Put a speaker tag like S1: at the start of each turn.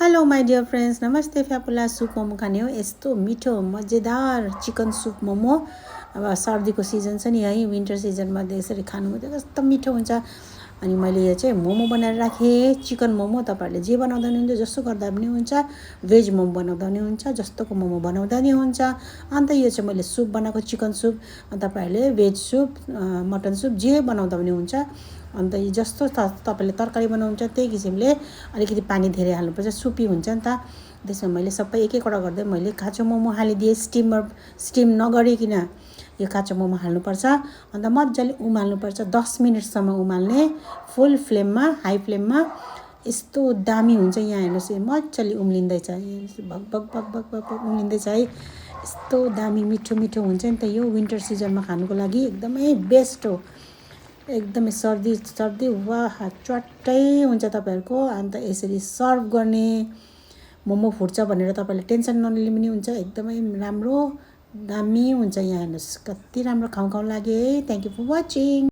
S1: Hello my dear friends, नमस्ते। फ्यापुला soup momo खाने हो? यस्तो मिठो मजेदार चिकन सुप मोमो। अब सर्दीको सिजन छ नि है, विन्टर सिजनमा यसरी खानु कस्तो मिठो हुन्छ। अनि मैले यो चाहिँ मोमो बनाएर राखेँ, चिकन मोमो। तपाईँहरूले जे बनाउँदा नि हुन्छ, जस्तो गर्दा पनि हुन्छ। भेज मोमो बनाउँदा नि हुन्छ, जस्तोको मोमो बनाउँदा नि हुन्छ। अन्त यो चाहिँ मैले सुप बनाएको, चिकन सुप। तपाईँहरूले भेज सुप, मटन सुप जे बनाउँदा पनि हुन्छ। अन्त यो जस्तो तपाईँले तरकारी बनाउनुहुन्छ त्यही किसिमले अलिकति पानी धेरै हाल्नुपर्छ, सुपी हुन्छ नि त। त्यसमा मैले सबै एक एकवटा गर्दै मैले काँचो मोमो हालिदिएँ। स्टिम नगरिकन यो काँचो मोमो हाल्नुपर्छ। अन्त मजाले उमाल्नुपर्छ, 10 मिनटसम्म उमाल्ने, फुल फ्लेममा, हाई फ्लेममा। यस्तो दामी हुन्छ। यहाँ हेर्नुहोस्, मजाले उम्लिँदैछ, भग भग भग भग भग भग उम्लिँदैछ है। यस्तो दामी मिठो मिठो हुन्छ नि त। यो विन्टर सिजनमा खानुको लागि एकदमै बेस्ट हो। एकदमै सर्दी वाह च्वाट्टै हुन्छ तपाईँहरूको। अन्त यसरी सर्भ गर्ने, मोमो फुट्छ भनेर तपाईँले टेन्सन नलिने पनि हुन्छ। एकदमै राम्रो दामी हुन्छ। यहाँ हेर्नुहोस् कति राम्रो खाउँ खाउँ लाग्यो है। Thank you for watching.